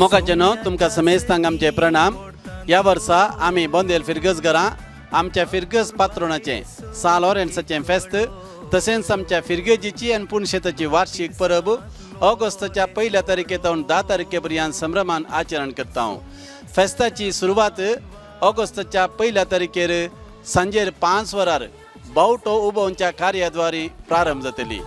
मोगाचेनो तुमकां समेस्तांक आमचे प्रणाम. ह्या वर्सा आमी बोंदेल फिरगज घरां आमच्या फिरगज पात्रोणाचें सा लॉरेन्साचें फेस्त तशेंच आमच्या फिरगजीची आनी पुनशेताची वार्षीक परब ऑगस्टाच्या 1 तारखे सावन 10 तारखे पर्यंत संभ्रमान आचरण करता. फेस्ताची सुरवात ऑगस्टाच्या 1 तारखेर सांजेर 5 वरार बावटो उबोवच्या कार्याद्वारे प्रारंभ जातली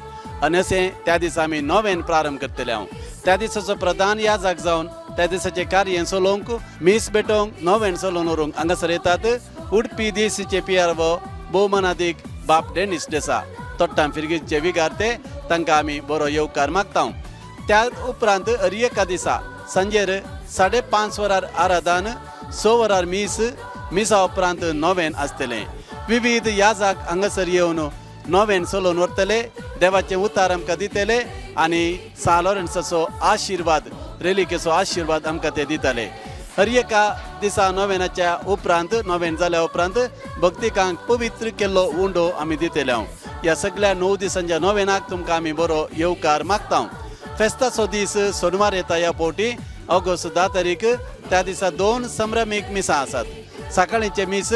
आनी अशें त्या दिसा आमी नोवेन प्रारंभ करतले. हांव त्या दिसाचो प्रधान याजक जावन त्या दिसाचें कार्य चलोवंक, मीस भेटोवंक, नोवेन चलोवन व्हरूंक हांगासर येतात उडपी देशीचे पी.आर.ओ. भोवमानादीक बाप डेनिस डेसा, तोट्टां फिरगीचे विगार ते. तांकां आमी बरो येवकार मागता. त्या उपरांत हर एका दिसा सांजेर 5:30 वरार आराधन, 6 वरार मीस, मिसा उपरांत नोवेन आसतलें. विविध याजक हांगासर येवन नोवेन चलोवन व्हरतले, देवाचें उतार आमकां दितले आनी सा लॉरेन्साचो आशिर्वाद, रेलिकेचो आशिर्वाद आमकां ते दितले. हर एका दिसा नोवेनाच्या उपरांत, नोवेन जाल्या उपरांत भक्तिकांक पवित्र केल्लो उंडो आमी दितले. हांव ह्या सगळ्या 9 दिसांच्या नोवेनाक तुमकां आमी बरो येवकार मागता. फेस्ताचो दीस सोनवार येता ह्या फावटी, ऑगस्ट 10 तारीख. त्या दिसा 2 संभ्रमीक मिसां आसात. सकाळीचें मीस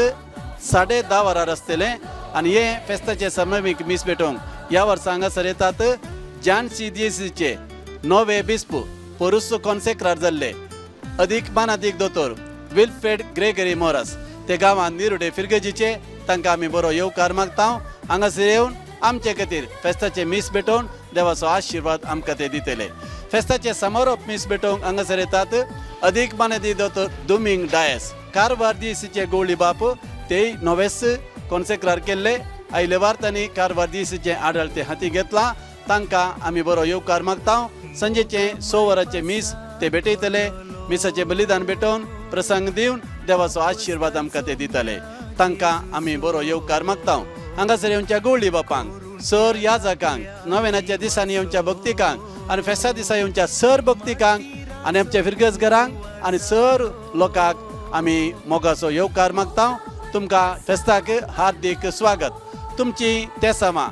10:30 वरार आसतलें आनी हे फेस्ताचें संभ्रमीक मीस भेटोवंक ह्या वर्सा हांगासर येतात जानसी दियसीचे नवे बिस्प, पोरुस कॉन्सेक्रार जाल्ले अदीक मानादीक दोतोर विल्फ्रेड ग्रेगरी मोरस. ते गांवांत निरुडे फिरगजीचे. तांकां आमी बरो येवकार मागता. हांगासर येवन आमचे खातीर फेस्ताचें मीस भेटोवन देवाचो आशिर्वाद आमकां ते दितले. फेस्ताचें समारोप मीस भेटोवंक हांगासर येतात अदीक मानादीक दोतोर दुमींग डायस, कारवार दिसीचे गोवळी बाप. तेय नवेस कॉन्सेक्रार केल्ले. आयले वार तांणी कारवार दिसीचें आडळते हाती घेतलां. तांकां आमी बरो येवकार मागता. संजेचें 6 वरांचें मीस ते भेटयतले. मिसाचें बलिदान भेटोवन, प्रसंग दिवन देवाचो आशिर्वाद आमकां ते दितले. तांकां आमी बरो येवकार मागता. हांगासर येवच्या गोवळी बापांक, सर याजकांक, नवेनाच्या दिसांनी येवच्या भक्तिकांक आनी फेस्ता दिसा येवच्या सर भक्तिकांक आनी आमच्या फिरगज घरांक आनी सर लोकांक आमी मोगाचो येवकार मागता. तुमकां फेस्ताक हार्दीक स्वागत. तुमची तेसामां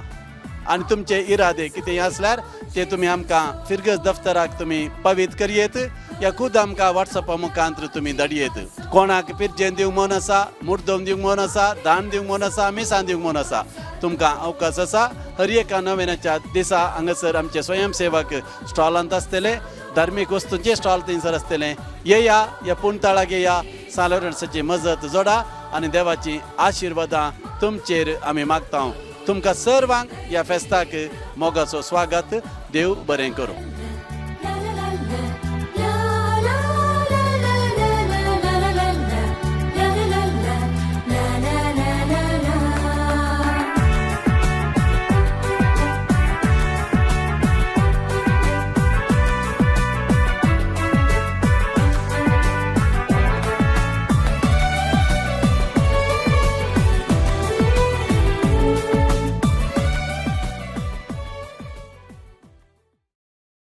आनी तुमचे इरादे कितें आसल्यार ते तुमी आमकां फिरगज दफ्तराक तुमी पवीत करयेत या खूद आमकां वॉट्सॅपा मुखांत तुमी धाडयेत. कोणाक पिरजेन दिवंक मन आसा, मुर्दम दिवंक मन आसा, दान दिवंक मन आसा, मिसां दिवंक मन आसा, तुमकां अवकाश आसा. हर एका नवेनाच्या दिसा हांगासर आमचे स्वयंसेवक स्टॉलांत आसतले. धार्मीक वस्तूंचे स्टॉल थंयसर आसतले. येया, ह्या पुणताळाक येया, सालोरन्साची मजत जोडा आनी देवाची आशिर्वादां तुमचेर आमी मागता. तुमकां सर्वांक ह्या फेस्ताक मोगाचो स्वागत. देव बरें करूं.